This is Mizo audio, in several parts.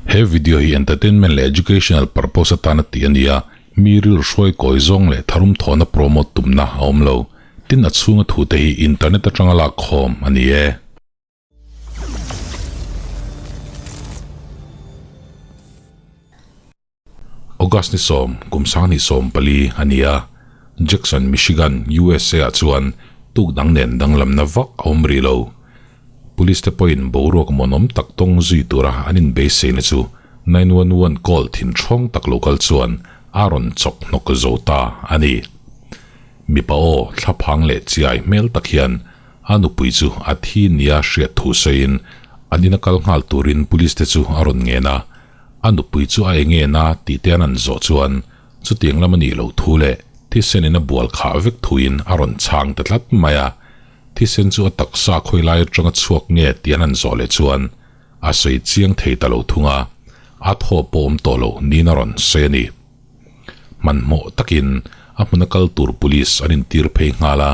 He video hi entertainment leh educational purpose atana tih a ni a, mi rilru hruai kawi zawng leh tharum thawhna promote tumna a awm lo. Tin a chhunga thute hi internet atanga lak khawm a ni e. August ni sawm, kum 24 a ni a, Jackson, Michigan, USA ah chuan tuk dang nen danglamna vak a awm rih lo. Police te pawhin boruak muanawm tak tawng zui tura an inbeiseina chu 911 call thin ṭhawng tak lo kal chuan a rawn chawk hnawk zo ta a ni. Mipa aw thlaphang leh chiai hmel tak hian a nupui chu a thi nia hriat thu sawiin an ina kal nghal turin police te chu a rawn ngen a. A nupui chu a enge na tih te an an zawh chuan chutiang lam a nih loh thu leh thisen in a bual khah vek thuin a rawn chhang ta tlat mai a. Thisen chu a taksa khawi lai atanga chhuak nge tih an an zawh leh chuan a sawi chiang thei ta lo thung a, a thaw pawh awm tawh lo niin a rawn sawi a ni. Hmanhmawh takin a hmuna kal tur police an intir phei nghal a,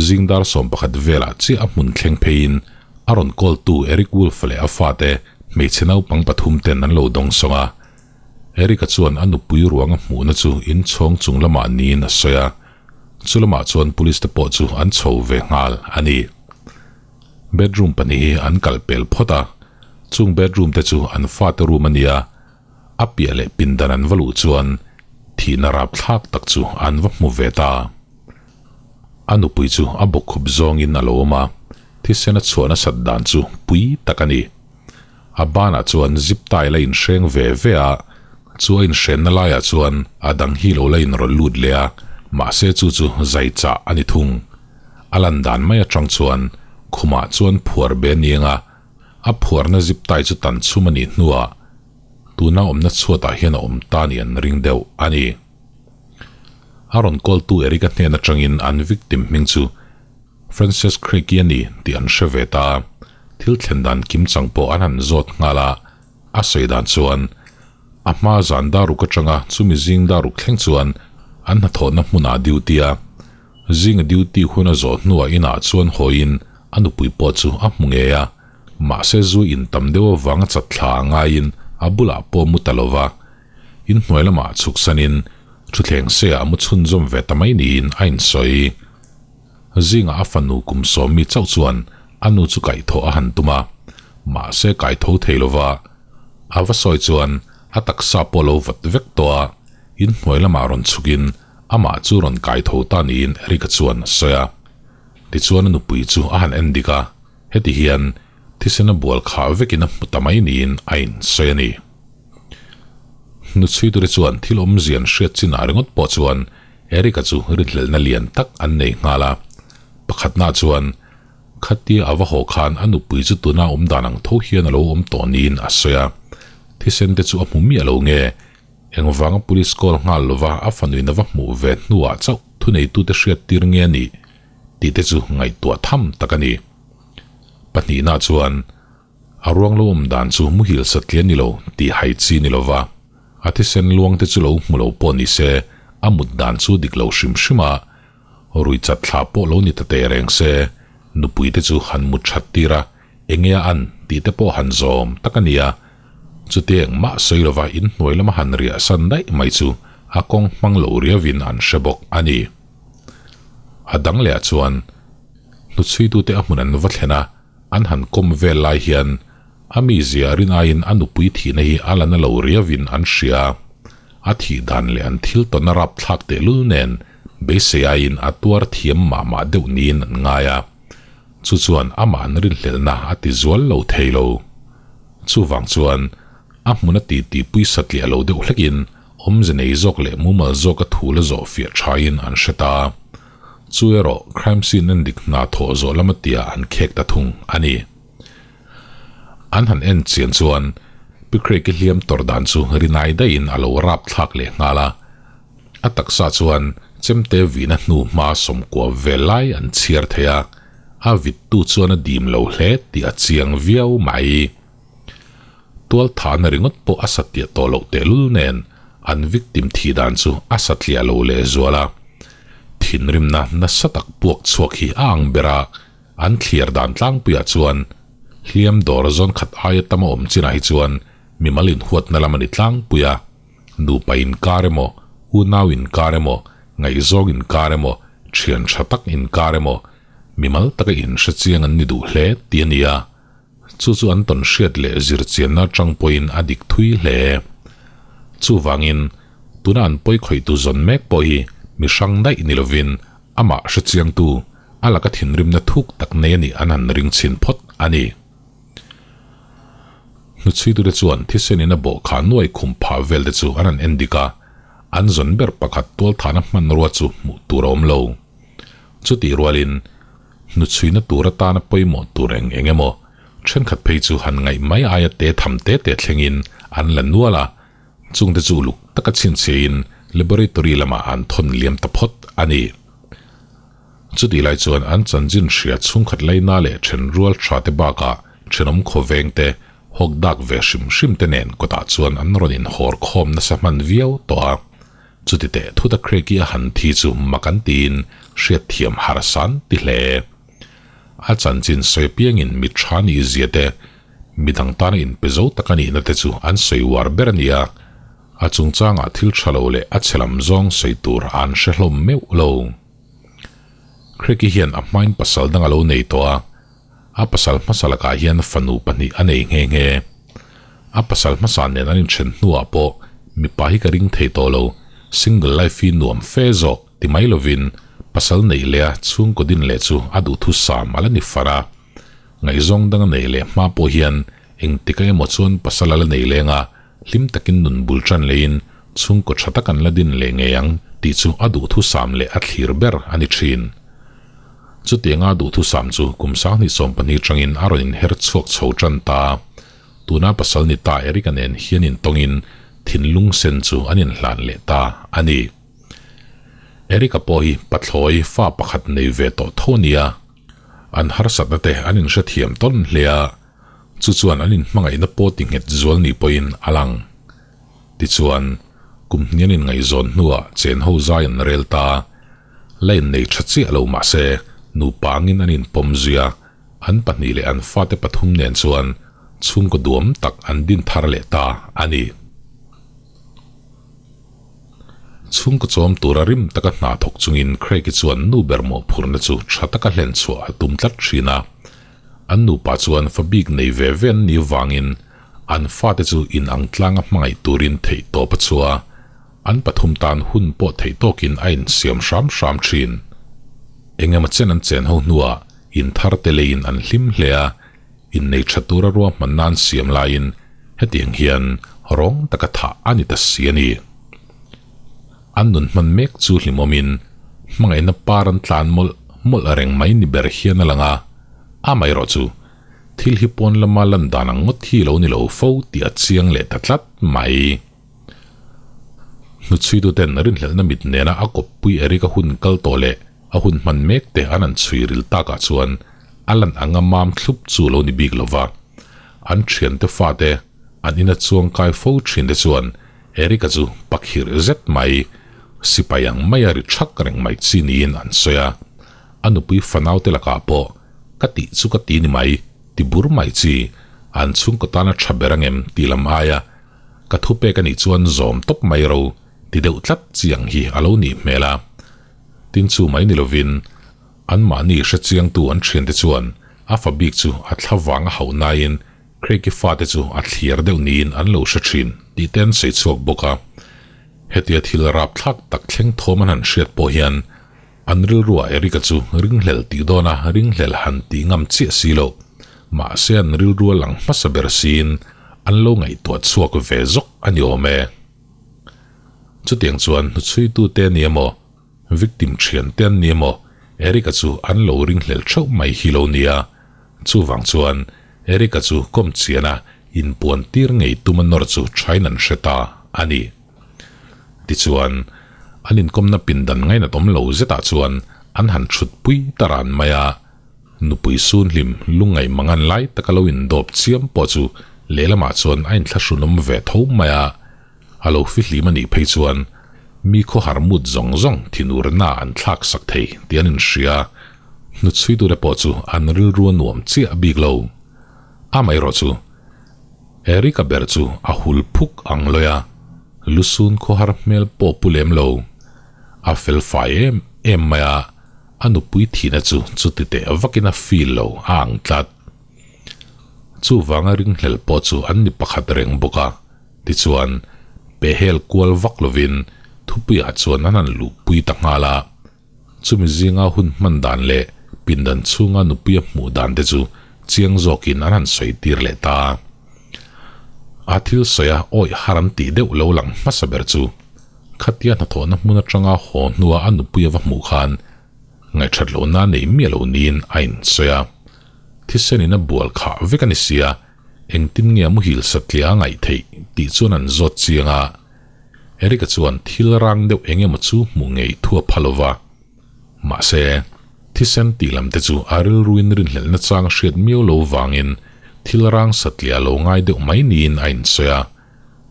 zing dar 11 velah chiah a hmun thleng pheiin a rawn call tu Eric Wolf leh a fate hmeichhe naupang pathum ten an lo dawng sawng a. Eric-a chuan a nupui ruang a hmuhna chu inchhawng chung lamah niin a sawi a, chu lamah chuan police te pawh chu an chho ve nghal a ni. Bedroom pahnih hi an kalh pel phawt a, chung bedroom te chu an fate room a ni a, A piah leh pindan an va luh chuan thihna rapthlak tak chu an va hmu ve ta. A nupui chu a bawkkhup zawngin a lo awm a, thisen a chhuah nasat dan chu pui tak a ni. A banah chuan zip tie la inhreng ve ve a, chu a inhrenna laiah chuan a dang hi lo la inrawlh lut leh a, mahse chu chu zai chah a ni thung. A lan dan mai atang chuan khumah chuan phuar be aniang a, A phuarna zip tai chu tan chhum a nih hnuah tuna awmna chhuatah hian a awm ta ni an ring deuh a ni. A rawn call tu Eric-a hnen atangin an victim hming chu Frances Craigie a ni tih an hre ve ta a, thil thlen dan kim chang pawh an han zawt nghal a, a sawi dan chuan a hma zan daruk atanga chumi zing daruk thleng chuan an hnathawhna hmunah duty a Zinga duty hun a zawh hnuah inah chuan hawiin a nupui pawh chu a hmu ngei a, mahse zu in tam deuh avanga chat thla a ngaiin a bulah pawh mu ta lova, inhnuai lamah chhuksanin thutthleng seah a mu chhunzawm ve ta mai niin a insawi. Zinga a fanu kum sawmmi chauh chuan a nu chu kaihthawh a han tum a, mahse kaitho thei lova a va sawi chuan a taksa pawh lo vat vek tawh a, inhnuai lamah rawn chhukin Amah chu rawn kai tho ta niin Eric-a chuan a sawi a. Tichuan a nupui chu a han en dik a, heti hian thisen a bual khah vekin a hmu ta mai niin a insawi a ni. Hnuchhuiture chuan thil awmzia an hriat chinah ringawt pawh chuan Eric-a chu rinhlelhna lian tak an nei nghal a. Pakhatna chuan khatia a va haw khan a nupui chu tuna awm dan ang tho hian a lo awm tawh niin a sawi a. Thisen te chu a hmu miah lo nge Engvanga police call nghal lova a fanuin a va hmuh ve hnuah chauh thuneitute hriat tir nge a nih tih te chu ngaihtuah tham tak a ni. Pahnihna chuan a ruang lo awm dan chu muhil satliah ni lo tih hai chi ni lova a thisen luang te chu lo hmu lo pawh ni se a mut dan chu dik lo hrim hrim a, rui chat thla pawh lo ni ta teh reng se nupui te chu han mut that tir a enge a an tih te pawh han zawm tak a ni a. Chuti engmah sawi lova inhnuai lama han riah san daih mai chu a kawng hmang lo riauin an hre bawk a ni. A dang lehah chuan hnuchhuitute a hmun an va thlen a, an han kawm vel lai hian a mizia rin aiin a nupui thihna hi a la na lo riauin an hria a, a thih dan leh an thil tawn a rapthlak tehlul nen beisei aiin a tuar thiam mah mah deuh niin an ngai a, chu chuan amah an rinhlelhna a ti zual lo thei lo. Chuvang chuan a hmun a titi pui satliah lo deuh hlekin awmze nei zawk leh mumal zawka thu la zawh fiah thain an hre ta. Chu erawh crime scene en dik hna thawh zawh lama tia an khek ta thung a ni. An han en chian chuan Pi Craig-i hliam tawrh dan chu rinai daihin a lo rap thlak leh nghal a. A taksa chuan chemte vihna hnu hma sawmkua vel lai an chhiar thei a. A vittu chuan a dim lo hle tih a chiang viau mai. Tual thahna ringawt pawh a satliah tawh loh tehlul nen an victim thih dan chu a satliah lo lehzual a. Thinrimna nasa tak puak chhuak hi a ang ber a, an thliar dan tlangpuiah chuan hliam dawr zawn khat aia tam a awm chinah hi chuan. Mimal inhuatna lam a ni tlangpui a, nupa inkar emaw, unau inkar emaw, ngaihzawng inkar emaw, thian tha tak inkar emaw, mimal taka inhre chiang an ni duh hle tih a ni a. Chu chu an tawn hriat leh zir chianna atang pawhin a dik thui hle. Chuvangin, tuna an pawi khawihtu zawn mek pawh hi mi hrang daih ni lovin amah hre chiangtu, a laka thinrimna thuk tak nei a nih an han ring chhin phawt a ni. Hnuchhuitute chuan thisen in a bawh kha nuai khum phah vel te chu an han en dik a, an zawn ber pakhat tualthahna hmanrua chu hmuh tur a awm lo. Chutih rualin, hnuchhuina tur atana pawimawh tur eng eng emaw thenkhat phei chu han ngaih mai aia te tham te te thlengin an la nual a, chungte chu uluk taka chhinchhiahin laboratory lamah an thawn liam ta phawt a ni. Chutih lai chuan an chanchin hria chhungkhat laina leh thenrual tha te bakah thenawm khawveng te hawk dak ve hrim hrim te nen kawtah chuan an rawn inhawr khawm nasa hman viau tawh a. Chuti teh thuta Craig-i a han thi chu mak an tiin hriatthiam harsa an ti hle. A chanchin sawi apiangin mi tha nih zia te, midang tana inpe zo tak a nihna te chu an sawi uar ber a ni a, a chungchangah thil tha lo leh a chhe lam zawng sawi tur an hre hlawm meuh lo. Craig-i hian a hmain pasal dang a lo nei tawh a, a pasal hmasa lakah hian fanu pahnih a nei nghe nghe. A pasal hmasa nen an inthen hnuah pawh mipa hi ka ring thei tawh lo, single life hi nuam fe zawk ti mai lovin pasal neih leh a chhungkaw din leh chu a duhthusam a la ni far a. Ngaihzawng dang a neih leh hma pawh hian engtika emaw chuan pasal a la nei leng a, Hlim takin nun bul tan leiin chhungkaw tha tak an la din leh ngei ang tih chu a duhthusam leh a thlir ber a ni thin. Chutianga duhthusam chu kum 2012 tangin a rawn inher chhuak chho tan ta. Tuna pasal ni ta Eric-a nen hian intawngin thinlung sen chu an inhlan leh ta a ni. Eric-a pawh hi pathlawi fa pakhat nei ve tawh tho nia an harsatna te an inhrethiam tawn hle a. Chu chuan an inhmangaihna pawh ti nghet zual ni pawhin a lang. Tichuan, kum hnian inngaihzawn hnuah chen ho zai an rel ta. La innei tha chiah lo mah se, nupa angin an inpawm zui a, an pahnih leh an fate pathum nen chuan chhungkaw duam tak an din thar leh ta a ni. Chhungkaw chawm tura rim taka hna thawk chungin Craig-i chuan nu ber mawhphurhna chu tha taka hlen chhuah a tum tlat thin a. An nupa chuan fa bik nei ve ve an nih vangin an fate chu inang tlanga hmangaih turin theih tawp a chhuah a, an pathum tan hun pawh theih tawkin a insiam hram hram thin. Engemaw chen an chen ho hnuah inthar te leiin an hlim hle a, innei tha tura ruahmanna an siam laiin hetiang hian rawng taka thah a ni ta si a ni. An nun hman mek chu hlimawmin hmangaihna par an tlan mawlh mawlh reng mai ni ber hian a lang a, amaherawh chu thil hi pawn lama lan dan ang ngawt hi lo ni lo fo tih a chiang leh ta tlat mai. Hnuchhuituten rinhlelhna mit nena a kawppui Eric a hun kal tawh leh a hun hman mek te an han chhui ril takah chuan a lan anga mam thlup chu lo ni bik lova, an thiante fate an ina chuangkai fo thinte chuan Eric-a chu pakhirh zet mai, sipai ang maia ri thak reng mai chi niin an sawi a. A nupui fanaute lakah pawh, Ka tih chu ka ti ni mai, ti bur mai chi, an chhungkaw tana tha ber angem tih lam aia ka thupek a nih chuan zawm tawp mai ro ti deuh tlat chi ang hi a lo nih hmel a. Tin chu mai ni lovin, anmahni hrechiangtu an thiante chuan a fa bik chu a thla vang a hauh naiin Craig-i fate chu a thliar deuh niin an lo hre thin tih te an sawi chhuak bawk a. Hetia thil rapthlak tak thleng thawm an han hriat pawh hian an rilruah Eric-a chu ringhlel tih dawna ringhlel han tih ngam chiah si lo. Mahse an rilrua lang hmasa ber siin an lo ngaihtuah chhuak ve zawk a ni awm e. Chutiang chuan hnuchhuitute a ni emaw? Victim thiante an ni emaw, Eric-a chu an lo ringhlel theuh mai hi lo nia. Chuvang chuan Eric-a chu kawm chiana inpuan tir ngei tum a nawr chu thain an hre ta a ni. Tichuan, an inkawmna pindan ngainat awm lo zetah chuan an han thutpui ta ran mai a. Nupui Sunhlim lungngaih mangan lai taka lo indawp chiam pawh chu lehlamah chuan a inthlahrunawm ve tho mai a. A lo fihlim a nih phei chuan mi khawhar mut zawng zawng thinurna an thlak sak thei tih an inhria. Hnuchhuitute pawh chu an rilru a nuam chiah bik lo. Amaherawh chu. Eric-a ber chu a hul phuk ang lawi a, lusun khawhar hmel pawh pu lem lo. A fel fai em em mai a, a nupui thihna chu chuti teh vakin a feel lo a ang tlat. Chuvanga ringhlel pawh chu an ni pakhat reng bawk a, tichuan pehhel kual vak lovin thupuiah chuan an han luhpui ta nghal a. Chumi zinga hun hman dan leh pindan chhunga nupuia hmuh dan te chu chiang zawkin an han sawi tir leh ta. A thil sawi a awih har an tih deuh lo lang hmasa ber chu khatia hnathawhna hmun atanga haw hnua a nupuia va hmuh khan ngaihthat lohna nei miah lo niin a insawi a. Thisen in a bual khah vek a ni sia, engtin nge a muhil satliah a ngaih theih tih chuan an zawt chiang a. Eric-a chuan thil rang deuh eng emaw chu hmuh ngei thu a pha lova. Mahse, thisen tih lam te chu a rilruin rinhlelhna chang hriat miau lo vangin thil rang satliah lo ngai deuh mai niin a insawi a.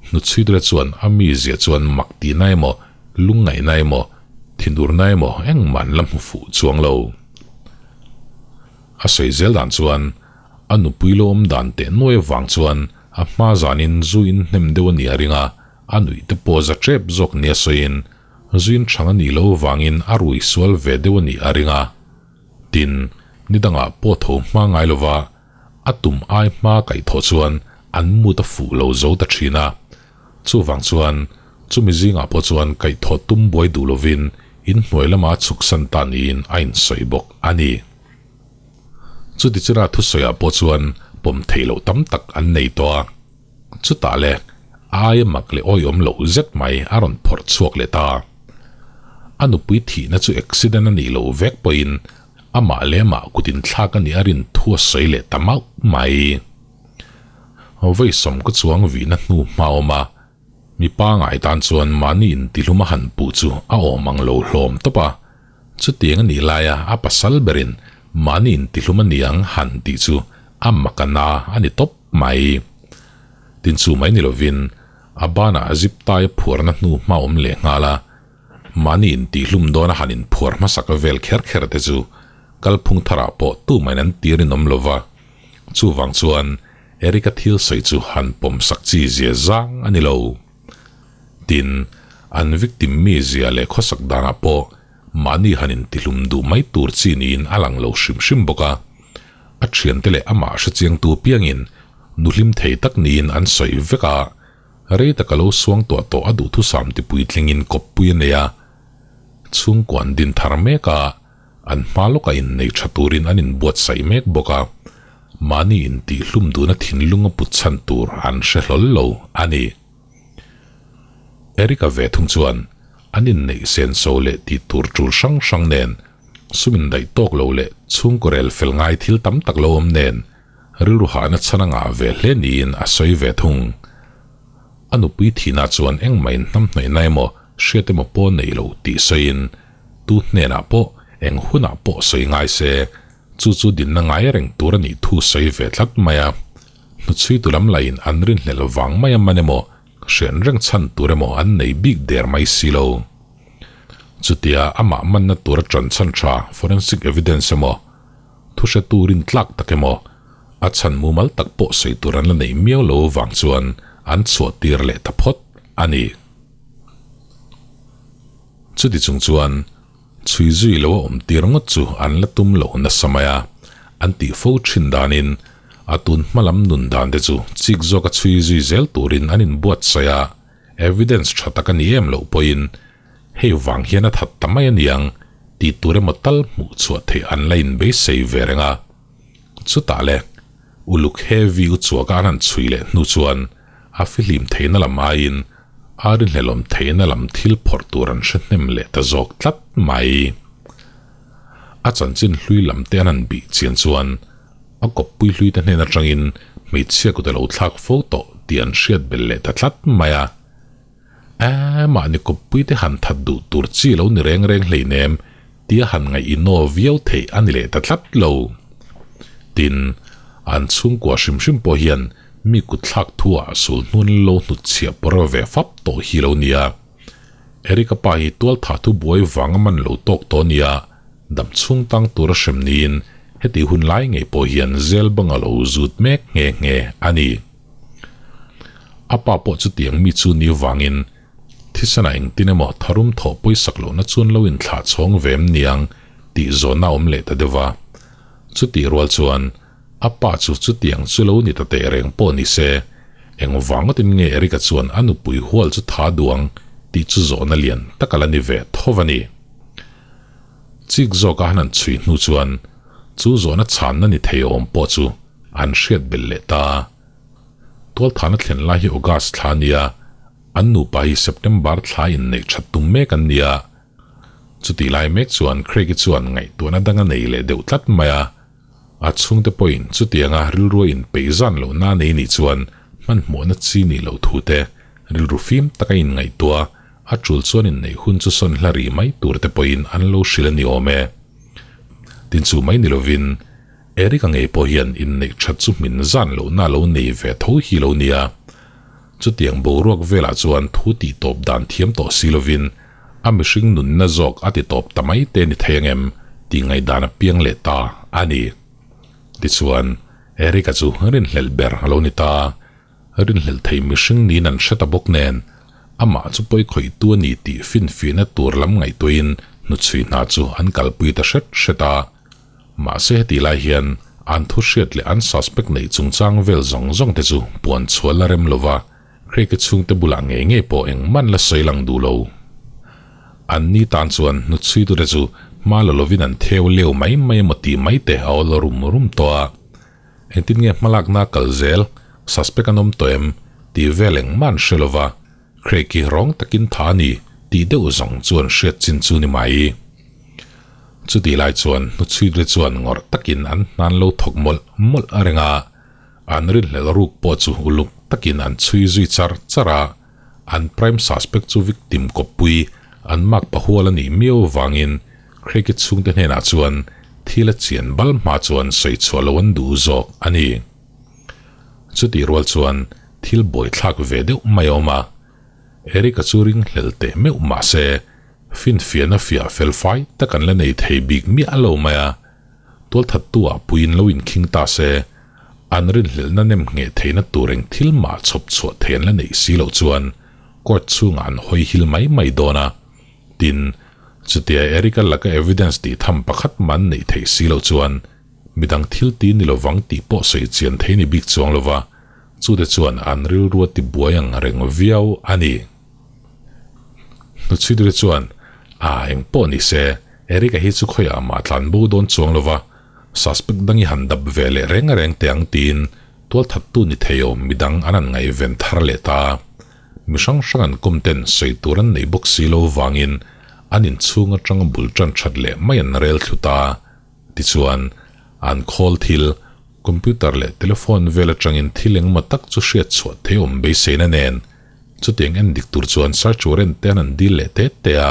Hnuchhuitura chuan a mizia chuan mak tihna emaw, lungngaihna emaw, thinurna emaw engmah an la hmu fuh chuang lo. A sawi zel dan chuan a nupui lo awm dan teh nuai avang chuan a hma zanin zu in hnem deuh a nih a ring a, a nuih te pawh za tep zawk nia sawiin zu in chhang a nih loh avangin a rui sual ve deuh a nih a ring a. Tin, ni dangah pawh tho hma ngai lova a tum ai hma kaih thawh chuan an mut a fuh lo zo ta thin a. Chuvang chuan chumi zingah pawh chuan kaihthawh tum buai duh lovin inhnuai lama chhuksan ta niin a insawi bawk a ni. Chuti chira thusawiah pawh chuan pawm theih loh tam tak an nei tawh a, chutah le aia mak leh awihawm loh zet mai a rawn phawrh chhuak leh ta. A nupui thihna chu accident a nih loh vek pawhin amah leh amah kut inthlak a nih a rin thu a sawi leh ta mauh mai. Vawisawm ka chuang vihna hnu hma awm a, Mi pangai tan chuan mahni intihlum a han puh chu a awm ang lo hlawm tawp a, chutiang a nih laia a pasal berin mahni intihlum a ni ang han tih chu a mak a na a ni tawp mai. Tin chu mai ni lovin a banah zip tai a phuarna hnu hma awm leh nghal a, mahni intihlum dawn a han inphuar hmasak vel kher kher te chu kalphung tharah pawh tumahin an tir inawm lova, chuvang chuan Eric-a thil sawi chu han pawm sak chi zia zang a ni lo. Tin, an victim mi zia leh khawsak danah pawh mahni han intihlum duh mai tur chi niin a lang lo hrim hrim bawk a. A thiante leh amah hrechiangtu piangin nu hlim thei tak niin an sawi vek a, rei taka lo suangtuah tawh a duhthusam ti puitlingin kawppui a nei a, chhungkuan din thar mek a, An hma lawkah innei tha turin an inbuatsaih mek bawk a, mahni intihhlum duhna thinlung a put chhan tur an hre hlawl lo a ni. Eric-a ve thung chuan an inneih senso leh tih tur tul hrang hrang nen, sum indaih tawk lo leh chhungkaw rel fel ngai thil tam tak lo awm nen rilru hahna chhan a ngah ve hle niin a sawi ve thung. A nupui thihna chuan engmah inhnamhnawihna emaw hriat emaw pawh nei lo tih sawiin tu hnenah pawh eng hunah pawh sawi ngai se, chu chu dinna ngai reng tur a nih thu sawi ve tlat mai a. Hnuchhuitu lam lahin an rinhlelh vang mai a man emaw hrian reng chhan tur emaw an nei bik der mai si lo. Chutia amah manna tura ṭan chhan ṭha forensic evidence emaw, Thu hre turin tlak tak emaw, a chhan mumal tak pawh sawi tur an la neih miau lo vang chuan an chhuah tir leh ta phawt a ni. Chuti chung chuan chhui zui lo a awm tir ngawt chu an la tum lo nasa mai a, an tih fo thin danin a tun hma lam nun dan te chu chik zawka chhui zui zel turin an inbuatsaih a, evidence tha tak a ni em loh pawhin Hei vang hian a that ta mai a niang tih tur emaw tal hmuh chhuah theih an la inbeisei ve reng a. Chutah le, uluk heavy u chuaka an han chhui leh hnu chuan a fihlim theihna lam aiin a rinhlelawm theihna lam thil phawrh tur an hre hnem leh ta zawk tlat mai. A chanchin hlui lam te an han bih chian chuan a kawppui hlui te hnen atangin hmeichhia kut a lo thlak fo tawh tih an hriat belh leh ta tlat mai a. Aa, mahni kawppui te han that duh tur chi lo ni reng reng hleinem tia han ngaih inaw viau theih a ni leh ta tlat lo. Tin, an chhungkua hrim hrim pawh hian mi kutthlak thuah sul hnun lo hnut chhiah pawr ve fap tawh hi lo nia. Eric-a pa hi tualthah thu buai vang a man lo tawk tawh nia, dam chhung tang tur a hrem niin heti hun lai ngei pawh hian zel bang a lo zut mek nghe nghe a ni. A pa pawh chutiang mi chu ni vangin thisenah engtin emaw tharum thawh pawisak lohna chuan lo inthlah chhawng ve em niang tih zawhna a awm leh ta deuh va. Chutih rual chuan a pa chu chutiang chu lo ni ta teh reng pawh ni se, eng vang ngawtin nge Eric-a chuan a nupui hual chu tha duh ang tih chu zawhna lian tak a la ni ve tho va ni. Chik zawka han an chhui hnu chuan chu zawhna chhanna ni thei awm pawh chu an hriat belh leh ta. Tualthana thlen lai hi August thla a nia, an nupa hi September thla inneih that tum mek an nia. Chutih lai mek chuan Craig-i chuan ngaihtuahna dang a nei leh deuh tlat mai a. A chhungte pawhin chutianga rilrua inpeih zan lohna a nei nih chuan hmanhmawhna chi nih loh thu te, rilru fim taka inngaihtuah a tul chuan inneih hun chu sawn hla rih mai tur te pawhin an lo hrilh a ni awm e. Tin chu mai ni lovin Eric-a ngei pawh hian inneih that chu hmin zan lohna a lo nei ve tho hi lo nia. Chutiang boruak velah chuan thu tih tawp dan thiam tawh si lovin a mihring nunna zawk a ti tawp ta mai te ni thei angem tih ngaihdan a piang leh ta a ni. Tichuan, Eric-a chu rinhlelh ber a lo ni ta. Rinhlelh thei mihring niin an hre ta bawk nen, amah chu pawi khawihtu a ni tih finfiahna tur lam ngaihtuahin hnuchhui hna chu an kalpui ta hret hret a. Mahse hetih lai hian an thu hriat leh an suspect neih chungchang vel zawng zawng te chu puan chhuah la rem lova Craig-i chhungte bulah ngei ngei pawh engmah an la sawi lang duh lo. An ni tan chuan hnuchhuitute chu hma la lovin an theu leu mai mai emaw tih mai te a awl rum rum tawh a. Engtin nge hmalakna a kal zel, suspect an awm tawh em tih vel engmah an hre lova Craig-i rawng takin tha a ni tih deuh zawng chu an hriat chin chu ni mai. Chutih lai chuan hnuchhuitle chuan ngawrh takin an hnan lo thawk mawlh mawlh a reng a, an rinhlelh ruk pawh chu uluk takin an chhui zui char char a, an prime suspect chu victim kawppui an mark pahual a nih miau vangin Craig-i chhungte hnenah chuan thil a chian bal hma chuan sawi chhuah lo an duh zawk a ni. Chutih rual chuan thil buaithlak ve deuh mai a awm a, Eric-a chu ringhlel teh meuh mah se, Finfiahna fiah fel fai tak an la nei thei bik miah lo mai a, tualthattu ah puiin lo inkhing ta se, an rinhlelhna nem ngheh theihna tur eng thil mah chhawp chhuah thei an la neih si loh chuan court chhungah an hawi hil mai mai dawn a. Tin, chutia Eric-a laka evidence tih tham pakhat mah an neih theih si loh chuan midang thil ti ni lovang tih pawh sawi chian thei ni bik chuang lova, chute chuan an rilru a tibuai ang reng viau a ni. Hnuchhuitu chuan, A, eng pawh ni se, Eric-a hi chu khawiah mah tlan bo dawn chuang lo va, suspect dang i han dap ve leh reng reng teh ang tiin tualthattu ni thei awm midang an han ngaihven thar leh ta. Mi hrang hrang an kawm ten sawi tur an neih bawk si lo vangin an inchhung atanga bul tan that leh mai an rel thlu ta. Tichuan, an khawl thil, computer leh telephone vel atangin thil engemaw tak chu hriat chhuah thei awm beiseina nen Chutiang en dik tur chuan search warrant te an han dil leh te te a,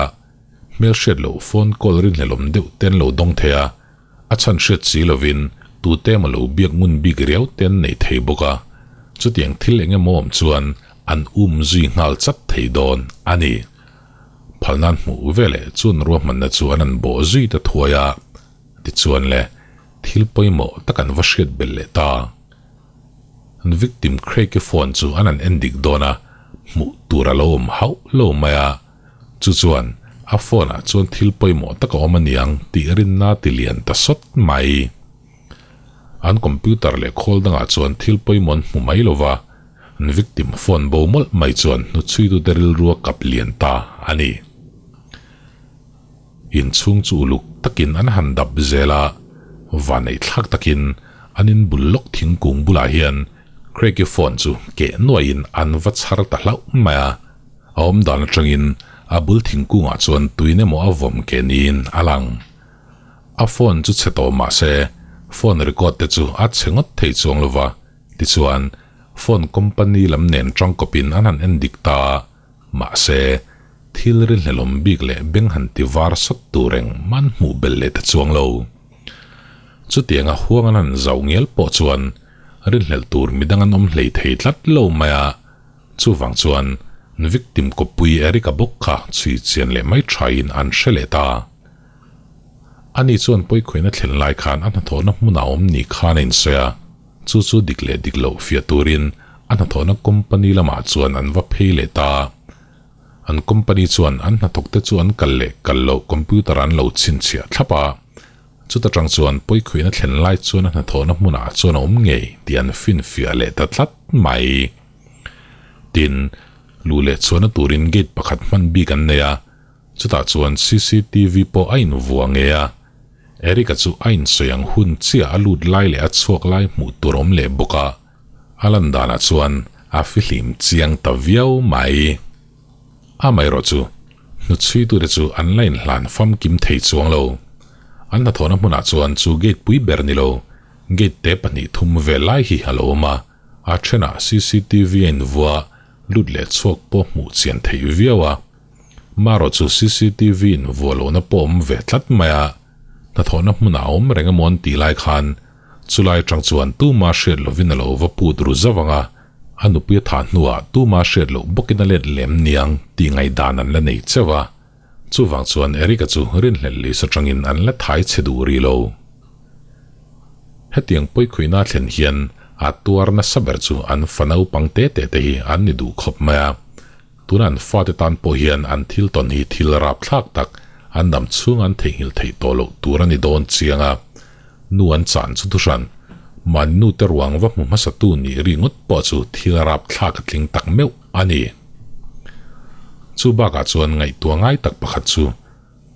hmelhriat loh phone call rinhlelawm deuh te an lo dawng thei a, a chhan hriat si lovin tute emaw lo biak ngun bik riau te an nei thei bawk a, chutiang thil eng emaw awm chuan an um zui nghal chat thei dawn a ni. Phal nan hmuh veleh chuan ruahmanna chu an han bawh zui ta thuai a, tichuan le thil pawimawh tak an va hriat belh leh ta. An victim Craig-i phone chu an han en dik dawn a, hmuh tur a lo awm hauh lo mai a. Chu chuan a phone ah chuan thil pawimawh tak a awm a niang tih rinna ti lian ta sawt mai. An computer leh khawl dangah chuan thil pawimawh an hmu mai lo va, an victim phone bo mawlh mai chuan hnuchhuitute rilru a kap lian ta a ni. Inchhung chu uluk takin an han dap zel a, vanneih thlak takin an inbul lawk thingkung bulah hian Craig-i phone chu keh nuaihin an va chhar ta hlauh mai a, a awm dan atangin a bul thingkungah chuan tuin emaw a vawm keh niin a lang. A phone chu chhe tawh mah se phone record te chu a chhe ngawt thei chuang lo va, tichuan phone company lam nen tangkawpin an han en dik ta a, Mahse, thil rinhlelawm bik leh beng han ti var sawt tur eng man hmuh belh leh ta chuang lo. Chutianga huang an han zauh ngial pawh chuan rinhlelh tur midang an awm hlei thei tlat lo mai a, chuvang chuan victim kawppui Eric-a bawk kha chhui chian leh mai thain an hre leh ta. Ani chuan pawikhawihna thlen lai khan a hnathawhna hmunah awm ni khan a insawi a, chu chu dik leh dik loh fiah turin A hnathawhna company lamah chuan an va phei leh ta. An company chuan an hnathawkte chu an kal leh kal loh computer an lo chhinchhiah thlap a. Chuta tang chuan pawikhuihna thlen lai chuan a hnathawhna hmunah chuan a awm ngei tih an finfiah leh ta tlat mai. Tin, luh leh chhuahna turin gate pakhat hman bik an nei a, chutah chuan cctv pawh a invuah ngei a. Eric-a chu a insawi ang hun chiah a lut lai leh a chhuak lai hmuh tur a awm leh bawk a. A lan danah chuan a fihlim chiang ta viau mai. Amaherawh chu, hnuchhuitute chu an la inhlan famkim thei chuang lo. An hnathawhna hmunah chuan chu gate pui ber ni lo, gate te pahnih thum vel lai hi a lo awm a, a thenah cctv a invua lut leh chhuak pawh hmuh chian theih viau a. Marawh chu cctv invua lohna pawh awm ve tlat mai a, hnathawhna hmunah a awm reng emaw an tih lai khan Chulai atang chuan tuma hriat lovin a lo va put ru zauh ang a, a nupui a thah hnuah tuma hriat loh bawkin a let lem niang tih ngaihdan an la nei cheuh a. Chuvang chuan Eric-a chu rinhlelh lisa atangin an la thai chhe duh rih lo. Hetiang pawikhuihna thlen hian a tuar nasa ber chu an fa naupang te te te hi an ni duh khawp mai a. Tuna an fate tan pawh hian an thil tawn hi thil rapthlak tak an dam chhung an theihnghilh theih tawh loh tur a ni dawn chiang a. Nu an chan chu thuhran, mahni nu te ruang va hmu hmasatu nih ri ngawt pawh chu thil rapthlak a tling tak meuh a ni. Chu bakah chuan ngaihtuah ngai tak pakhat chu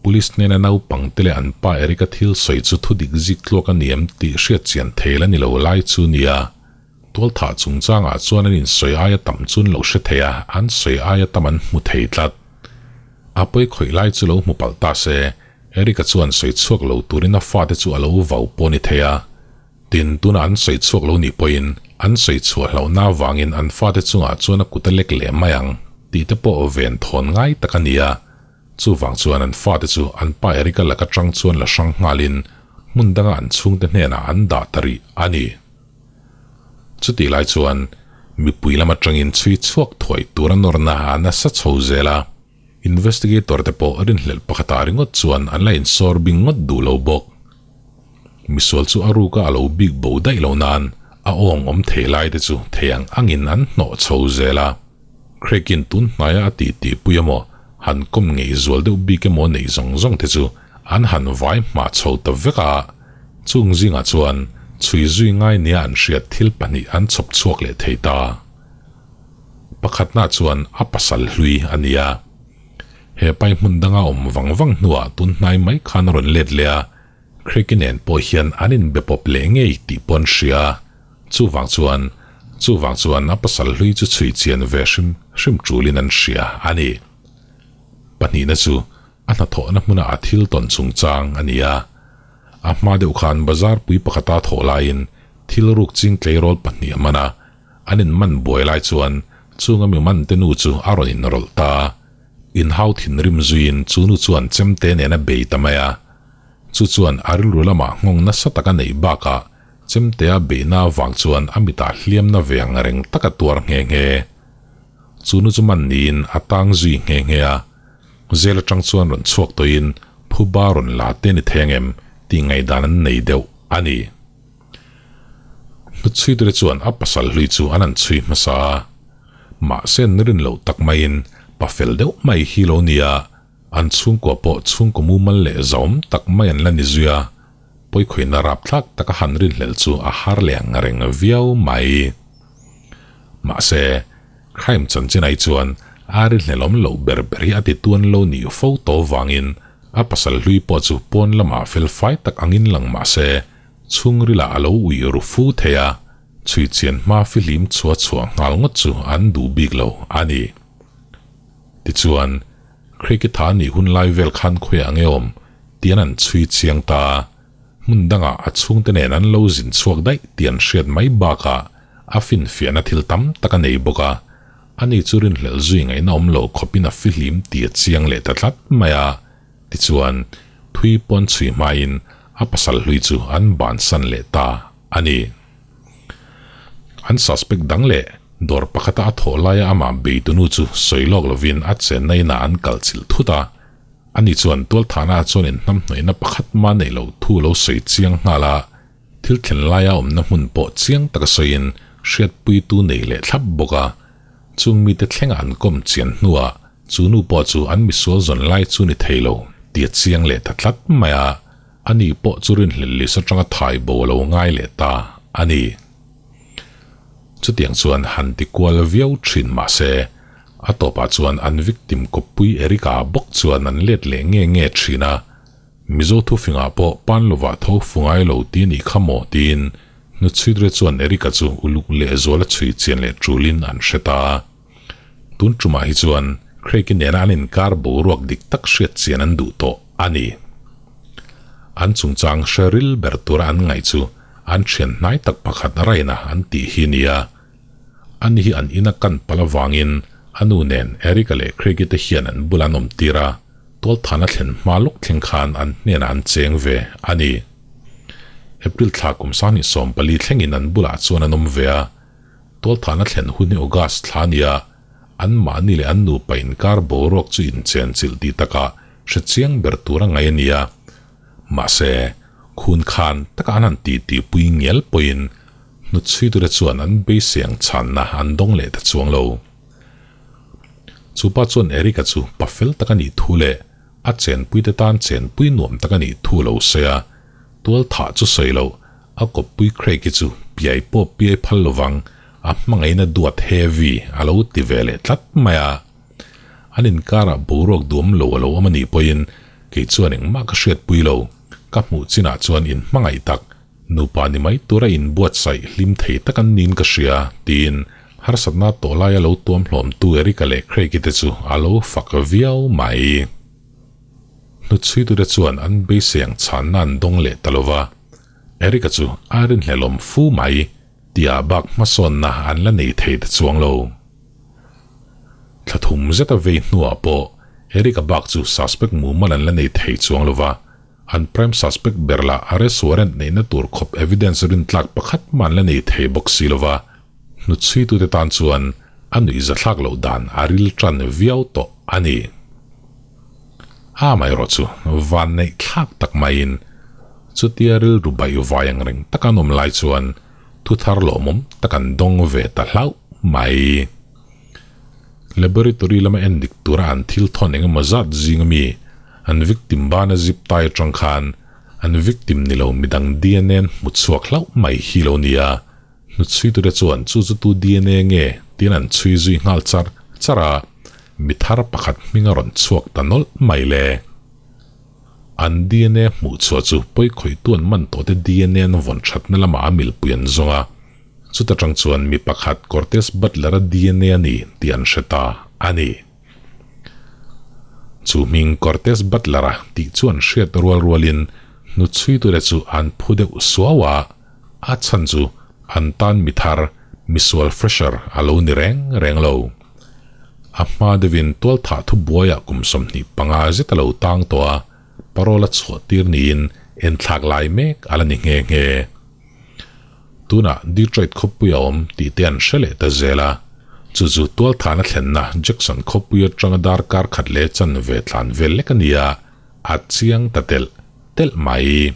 Police hnena naupang te leh an pa Eric-a thil sawi chu thudik zik tluak a ni em tih hriat chian thei la ni lo lai chu nia. Tualthah chungchangah chuan an insawi aia tam chu an lo hre thei a, an sawi aia tam an hmu thei tlat. A pawi khawih lai chu lo hmu palh ta se, Eric-a chuan sawi chhuak lo turin a fate chu a lo vau pawh a ni thei a. Tin, tunah an sawi chhuak lo nih pawhin an sawi chhuah hlauhna avangin an fate chungah chuan a kut a lek leh mai ang tih te pawh ven thawn ngai tak a ni a. Chuvang chuan an fate chu an pa Eric-a laka tang chuan la hrang nghalin hmun danga an chhungte hnenah an dah ta rih a ni. Chutih lai chuan mipui lam atangin chhui chhuak thuai tur a nawrna a nasa chho zel a, investigator te pawh rinhlelh pakhatah ringawt chuan an la insawr bing ngawt duh lo bawk. Misual chu a ruka a lo bik bo daih lo nan a awng awm thei lai te chu thei ang angin an hnawh chho zel a. Craig-in tun hnaia a tih tihpui emaw, han kawm ngeih zual deuh bik emaw neih zawng zawng te chu an han vai hmah chho ta vek a. Chung zingah chuan chhui zui ngai nia an hriat thil pahnih an chhawp chhuak leh thei ta. Pakhatna chuan a pasal hlui a ni a. He pai hmun danga awm vang vang hnuah tun hnai mai khan a rawn let leh a, Craig-i nen pawh hian an inbe pawp leh ngei tih pawh an hria. Chuvang chuan chuvang chuan a pasal hlui chu chhui chian ve hrim hrim tulin an hria a ni. Pahnihna chu a hnathawhna hmuna a thil tawn chungchang a ni a. A hma deuh khan bazar pui pakhata thawh laiin thil ruk ching tleirawl pahnih a man a, an inman buai lai chuan chunga mi mante nu chu a rawn inrawlh ta. Inhau thinrim zuiin chu nu chuan chemte nen a bei ta mai a. Chu chuan a rilru lamah nghawng nasa tak a neih bakah chemtea beihna avang chuan a mitah hliamna ve ang reng tak a tuar nghe nghe. Chu nu chu man niin a tang zui nghe nghe a. Zel atang chuan rawn chhuak tawhin phuba rawn la te ni thei angem tih ngaihdan an nei deuh a ni. Hnuchhuiture chuan a pasal hlui chu an han chhui hmasa a, mahse an rin loh tak maiin pa fel deuh mai hi lo nia, an chhungkua pawh chhungkaw mumal leh zahawm tak mai an la ni zui a, pawikhawihna rapthlak taka han rinhlelh chu a har leh ang reng viau mai. Mahse, crime chanchin ai chuan a rinhlelawm loh ber ber hi a ti tuan lo nih fo tawh vangin a pasal hlui pawh chu pawn lamah fel fai tak angin lang mah se chhungrilah a lo ui ru fu thei a, chhui chian hma fihlim chhuah chhuah nghal ngawt chu an duh bik lo a ni. Tichuan, Craig-i tha nih hun lai vel khan khawiah nge awm tih an an chhui chiang ta a. Hmun dangah a chhungte nen an lo zin chhuak daih tih an hriat mai bakah a finfiahna thil tam tak a nei bawk a, ani chu rinhlelh zui ngaihna awm lo khawpin a fihlim tih a chiang leh ta tlat mai a. Tichuan, thui pawn chhui hmain a pasal hlui chu an bansan leh ta a ni. An suspect dang leh dawr pakhata a thawh laia amah beitunu chu sawi lawk lovin a chenna inah an kalchilh thut a. Ani chuan tualthahna chuan inhnamhnawihna pakhat mah neih loh thu lo sawi chiang nghal a, thil thlen laia awmna hmun pawh chiang taka sawiin hriatpuitu nei leh thlap bawk a, chung mite thlenga an kawm chian hnuah chu nu pawh chu an misual zawn lai chu ni thei lo tih a chiang leh ta tlat mai a, ani pawh chu rinhlelh list atanga thai bo a lo ngai leh ta a ni. Chutiang chuan han ti kual viau thin mah se, a tawpah chuan an victim kawppui Erica bawk chuan an let leh nge nge thin a, Mizo thufingah pawh pan lovah tho fu ngai lo ti nih kha maw tiin Hnuchhuitre chuan Erica chu uluk lehzuala chhui chian leh tulin an hre ta. Tun tumah hi chuan Craig-i nena an inkar boruak dik tak hriat chian an duh tawh a ni. An chungchang hre ril ber tura an ngaih chu an thian hnai tak pakhat Raina an tih hi nia. Ani hi an ina kan palh avangin a nu nen Eric-a leh Craig-i te hian an bula an awm tir a, tualthana thlen hma lawk thleng khan an hnenah an cheng ve a ni. April thla kum 2014 thlengin an bulah chuan an awm ve a. Tualthahna thlen hun hi August thla a ni a, anmahni leh an nupa inkar boruak chu inchenchilh tih takah hre chiang ber tur a ngaih a ni a. Mahse, khun khan taka an han titipui ngial pawhin hnutchhuitute chuan an beisei ang chhanna an dawng leh ta chuang lo. Chu pa chuan Eric-a chu pa fel tak a nih thu leh a chenpuite tan chenpui nuam tak a nih thu lo sawi a, tualthah chu sawi loh A kawppui Craig hi chu piai pawh piai phal lovang, a hmangaihna duat heavy a lo ti ve leh tlat mai a. An inkarah boruak duam lo a lo awm a nih pawhin kei chuan engmah ka hriatpui lo, ka hmuh chinah chuan in hmangaih tak, nupa ni mai tura inbuatsaih hlim thei tak an niin ka hria, tiin harsatna tawh laia lo tuam hlawmtu Eric-a leh Craig-i te chu a lo fak viau mai. Hnutchhuitute chuan an beisei ang chhanna an dawng leh ta lo va, Eric-a chu a rinhlelawm fu mai tia bak hmasawnna an la nei thei ta chuang lo. Thla thum zeta vei hnuah pawh Eric-a bak chu suspect mumal an la nei thei chuang lo va, an prime suspect ber lah arrest warrant neihna tur khawp evidence rintlak pakhat mah an la nei thei bawk si lo va, hnutchhuitute tan chuan a nuihzathlak loh dan a ril tan viau tawh a ni. Amaherawh chu vanneih thlak tak maiin chutia rilru baih vai ang reng taka an awm lai chuan thu thar lawmawm tak an dawng ve ta hlauh mai. Laboratory lama en dik tura an thil thawn eng emaw zat zing ami an victim bana zip tai atang khan an victim ni lo midang DNA an hmu chhuak hlauh mai hi lo nia. Hnuchhuitute chuan chu chu tu DNA nge tiin an chhui zui nghal char char a, mi thar pakhat hming a rawn chhuak ta nawlh mai le. An DNA hmuh chhuah chu pawikhawihtu an man tawhte DNA an vawn thatna lamah a milpui an zawng a, chuta tang chuan mi pakhat Cortez Butler-a DNA a ni tih an hre ta a ni. Chu hming Cortez Butler-a tih chu an hriat rual rualin hnuchhuitute chu an phu deuh suau a, A chhan chu an tan mi thar, misual fresher a lo ni reng reng lo. A hma deuhin tualthah thubuaiah kum 25 zet a lo tang tawh a, parole a chhuah tir niin enthlak lai mek a la ni nghe nghe. Tunah Detroit khawpui a awm tih te an hre leh ta zel a, chu chu tualthahna thlenna Jackson khawpui atanga darkar khat leh chanve tlan vel lek a ni a, a chiang ta telh telh mai.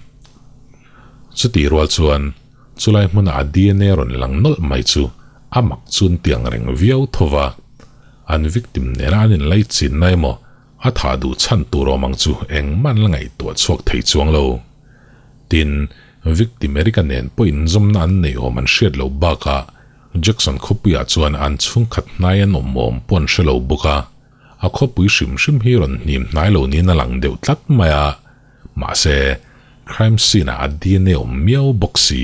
Chutih rual chuan chulai hmuna a DNA rawn lang nawlh mai chu a mak chun tiang reng viau tho va, an victim nena an inlaichinna emaw a thah duh chhan tur awm ang chu engmah an la ngaihtuah chhuak thei chuang lo. Tin, victim Eric-a nen pawh inzawmna an neih awm an hriat loh bakah Jackson khawpuiah chuan an chhungkhat hnai an awm awm pawh an hre lo bawk a, a khawpui hrim hrim hi rawn hnim hnai lo niin a lang deuh tlat mai a. Mahse, crime scene-ah a DNA awm miau bawk si.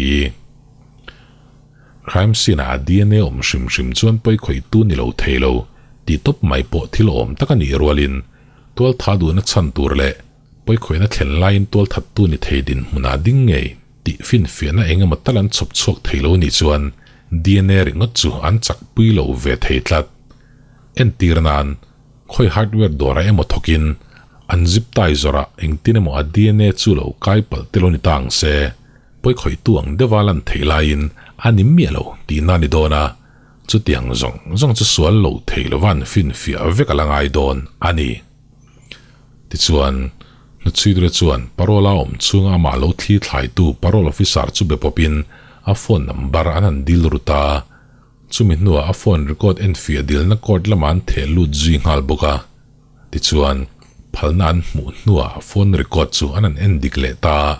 Crime scene-ah a DNA awm hrim hrim chuan pawi khawihtu ni lo thei lo tih tawp mai pawh thil awm tak a nih rualin tualtha duhna chhan tur leh pawi khawihna thlen laiin tualthattu ni thei dinhmunah ding ngei tih finfiahna eng emaw tal an chhawp chhuak thei lo nih chuan DNA ringawt chu an chakpui lo ve thei tlat. Entir nan. Khawi hardware dawrah emaw thawkin an zip tie zawrah engtin emaw a DNA chu lo kai palh te lo ni ta ang se, pawi khawihtu ang deuha lan theih laiin a ni miah lo tihna a ni dawn a, chutiang zawng zawng chu sual lo thei lova an finfiah vek a la ngai dawn a ni. Tichuan, Hnuchhuidure chuan parole a awm chhunga amah lo thli thlaitu parole officer chu be pawpin a phone number an han dil ru ta. Chumi hnuah a phone record enfiah dilna court lamah an theh lut zui nghal bawk a. Tichuan, phalna an hmuh hnuah phone record chu an han en dik leh ta a.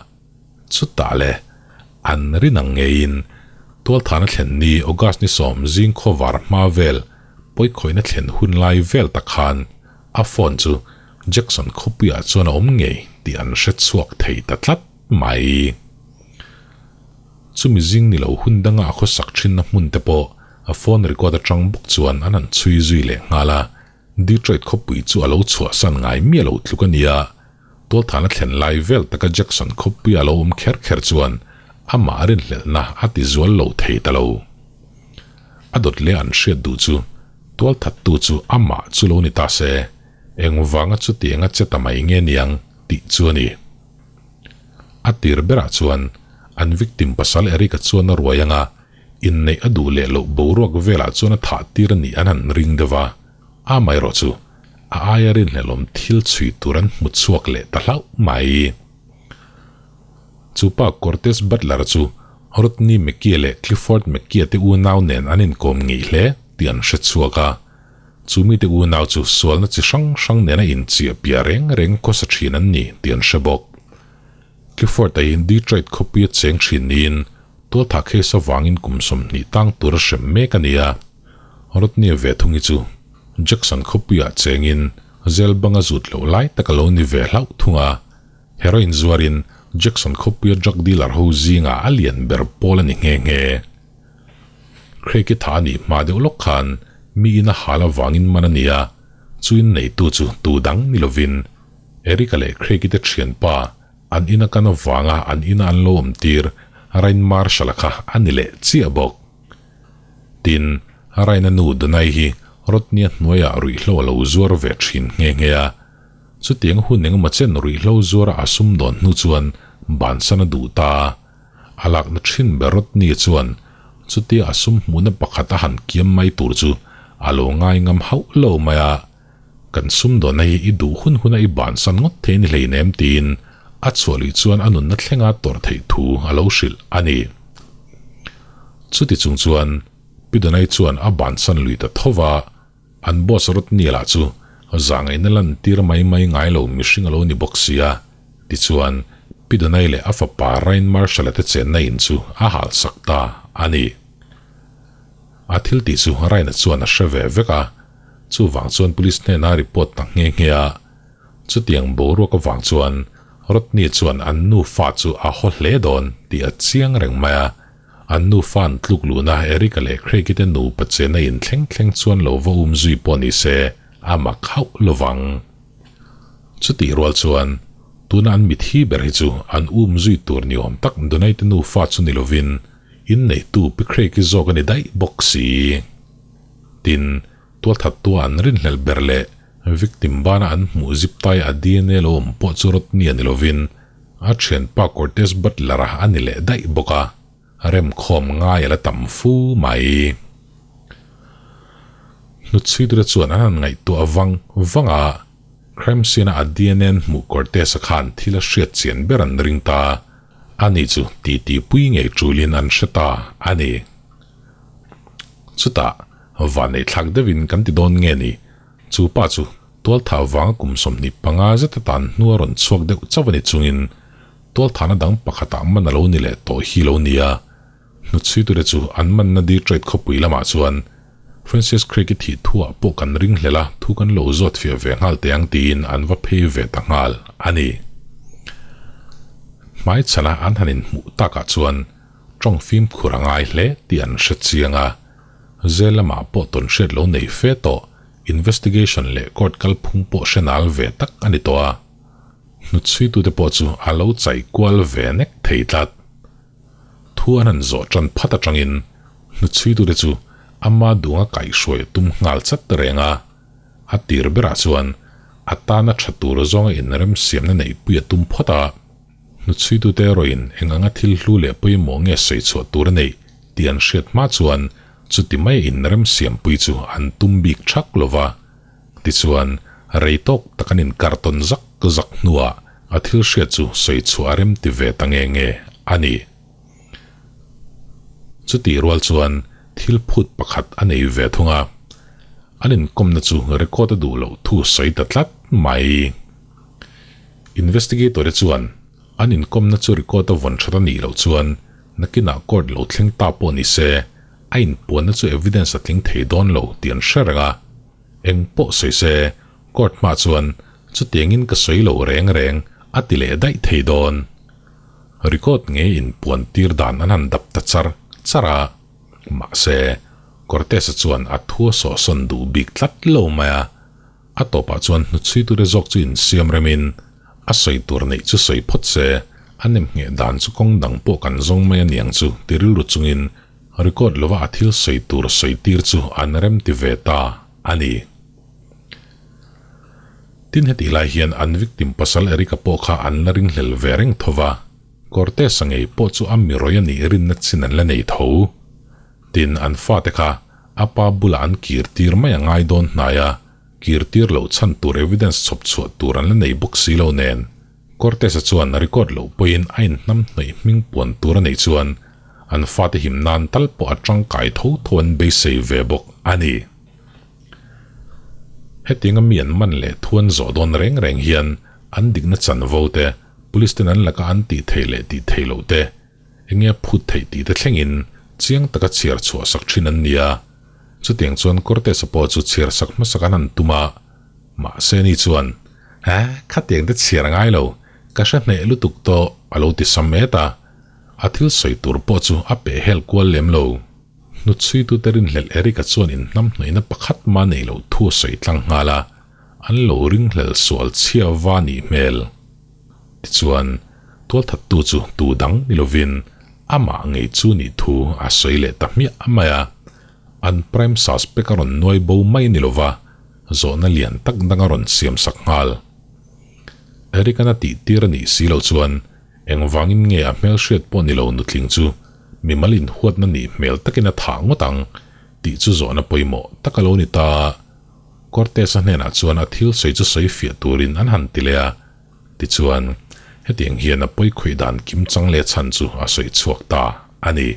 Chutah le, an rin ang ngeiin tualthahna thlen ni August ni sawm zing khawvar hma vel pawikhawihna thlen hun lai vel tak khan a phone chu Jackson khawpuiah chuan a awm ngei tih an hre chhuak thei ta tlat mai. Chumi zing ni lo hun danga a khawsak thinna hmun te pawh a phone record atang bawk chuan an han chhui zui leh nghal a, Detroit khawpui chu a lo chhuahsan ngai miah lo tluk a nia. Tualthahna thlen lai vel taka Jackson khawpuia a lo awm kher kher chuan amah rinhlelhna a ti zual lo thei ta lo. A dawt leh an hriat duh chu tualthattu chu amah chu lo ni ta se, engvanga chutianga che ta mai nge niang tih chu a ni. A tir berah chuan an victim pasal Eric-a chuan a ruai anga inneih a duh leh loh boruak velah chuan a thah tir a nih an han ring deuh a, amaherawh chu a aia rinhlelawm thil chhui tur an hmu chhuak leh ta hlauh mai. Chu pa Cortez Butler chu Rodney McKee leh Clifford McKee te unau nen an inkawm ngei hle tih an hre chhuak a. Chu mite unau chu sualna chi hrang hrang nena inchiah piah reng reng khawsa thin an ni tih an hre bawk. Clifford-a hi Detroit khawpuia cheng thin niin tualthah case avangin kum 20 tang tura hrem mek a ni a. Rodney-a ve thung hi chu Jackson khawpuiah chengin zel banga zut loh lai tak a lo ni ve hlauh thung a. Heroin zuarin Jackson khawpuia drug dealer ho zingah a lian ber pawl a ni nghe nghe. Craig-i tha a nih hma deuh lawk khan mi ina hal avangin man a ni a, chu inneitu chu tu dang ni lovin Eric-a leh Craig-i te thianpa an ina kan avanga an ina an lo awm tir Ryan Marshall-a kha a ni leh chiah bawk. Tin, Ryan-a nu Donai hi Rodney-a hnuaiah ruihhlo a lo zuar ve thin nghe nghe a, chutiang hun engemaw chen ruihhlo zuara a sumdawn hnu chuan bansan a duh ta a. A lakna thin ber Rodney chuan chutia a sum hmuhna pakhat a han kiam mai tur chu a lo ngai ngam hauh lo mai a, Kan sumdawnna hi i duh hun huna i bansan ngawt thei ni hleinem tiin a chhuah luih chuan a nunna thlenga tawrh theih thu a lo hrilh a ni. Chuti chung chuan Pi Donai chuan a bansan lui ta tho va, An boss Rodney lah chu zahngaihna lantir mai mai ngai lo mihring a lo ni bawk sia, tichuan Pi Donai leh a fapa Ryan Marshall-a te chenna in chu a halsak ta a ni. A thil tih chu Ryan-a chuan a hre ve vek a, chuvang chuan police hnena report ta nghe nghe a. Chutiang boruak avang chuan Rodney chuan an nufa chu a haw hle dawn tih a chiang reng mai a. An nufa an tluk luhna Eric-a leh Craig-i te nupa chena in thleng thleng chuan lo va um zui pawh ni se a mak hauh lovang. Chutih rual chuan tuna an mithi ber hi chu an um zui tur ni awm tak Donai te nufa chu ni lovin inneitu Pi Craig-i zawk a ni daih bawk si. Tin, tualthattua an rinhlelh ber leh victim bana an hmuh zip tai a DNA lo awm pawh chu Rodney a ni lovin A thianpa Cortez Butler-a a ni leh daih bawk a, remkhawm ngai a la tam fu mai. Hnutchhuitura chuan an han ngaihtuah vang vang a, crime scene-a a DNA an hmuh Cortez-a khan thil a hriat chian ber an ring ta, ani chu titi pui ngei tulin an hre ta a ni. Chutah, vanneithlak deuhin kan ti dawn nge ni? Chu pa chu tualthah vanga kum 25 zet atan hnu a rawn chhuak deuh chauh a ni chungin tualthahna dang pakhatah man a lo ni leh tawh hi lo nia. Hnutchhuitute chu an manna Detroit khawpui lamah chuan Francis Crick-i thih thuah pawh kan ring hlel a, thu kan lo zawt fiah ve nghal teh ang tiin an va phei ve ta nghal a ni. Hmaichhana an han inhmuh takah chuan tawng fimkhur a ngai hle tih an hre chiang a. Zel lamah pawh tawn hriat lo nei fe tawh, investigation leh court kalphung pawh hre nal ve tak a ni tawh a. Hnutchhuitute pawh chu a lo chai kual ve nek thei tlat. Thu an han zawh tan phat atangin hnutchhuitute chu ama dunga kaihhruai a tum nghal chat reng a. A tir berah chuan a tana tha tur zawnga inremsiamna neihpui a tum phawt a. Hnutchhuitute erawhin eng anga thil hlu leh pawimawh nge sawi chhuah tur a neih tih an hriat hma chuan chuti mai inremsiampui chu an tum bik thak lo va. Tichuan, rei tawk tak an inkar tawn zak zak hnuah a thil hriat chu sawi chhuah a rem ti ve ta nge nge a ni. Chutih rual chuan thil phut pakhat a nei ve thung a, an inkawmna chu record a duh loh thu sawi ta tlat mai. Investigator-te chuan an inkawmna chu record a vawn that a nih loh chuan nakinah court lo thleng ta pawh ni se, a inpuanna chu evidence a tling thei dawn lo tih an hre reng a. Eng pawh sawi se, court hma chuan chutiangin ka sawi lo reng reng a ti leh daih thei dawn. Record nge inpuan tir dan an han dap ta char char a, mahse, Cortez-a chuan a thu a sawhsawn duh bik tlat lo mai a, a tawpah chuan hnuchhuitute zawk chu insiam remin a sawi tur neih chu sawi phawt se, a nemngheh dan chu kawng dang pawh kan zawng mai a niang chu ti rilru chungin record lova a thil sawi tur sawi tir chu an rem ti ve ta a ni. Tin hetih lai hian an victim pasal Eric-a pawh kha an la ringhlel ve reng tho va, Cortez-a ngei pawh chu a mirawi a nih rinna chin an la nei tho. Tin an fate kha a pa bulah an kir tir mai a ngai dawn hnai a, kir tir loh chhan tur evidence chhawp chhuah tur an la nei bawk si lo nen. Cortez-a chuan record loh pawhin a inhnam hnawih hming puan tur a neih chuan an fate him nan tal pawh a tangkai tho tho an beisei ve bawk a ni. Hetianga mi an man leh thu an zawh dawn reng reng hian an dikna chanvo te, police ten an laka an tih theih leh tih theih loh te, enge a phut theih tih te thlengin chiang taka chhiar chhuah sak thin an ni a. Chutiang chuan Cortez-a pawh chu chhiar sak hmasak an han tum a, mahse ni chuan, Ha, khatiang te chhiar a ngai lo, ka hre hneh lutuk tawh, a lo ti sam et a. A thil sawi tur pawh chu a peh hel kual lem lo. Hnutchhuitute rinhlelh Eric-a chuan inhnamhnawihna pakhat mah nei loh thu a sawi tlang nghal a, an lo ringhlel sual chhia va nih hmel. Tichuan, tualthattu chu tu dang ni lovin amah ngei chu nih thu a sawi leh ta hmiah mai a, an prime suspect a rawn nuai bo mai ni lova zawhna lian tak dang a rawn siam sak nghal. Eric-an a tihtir a nih si loh chuan Engvangin nge a hmelhriat pawh ni lo nutling chu mimal inhuatna nih hmel takin a thah ngawt ang tih chu zawhna pawimawh tak a lo ni ta. Cortez-a hnenah chuan a thil sawi chu sawi fiah turin an han ti leh a, tichuan hetiang hian a pawi khawih dan kim chang leh chhan chu a sawi chhuak ta a ni.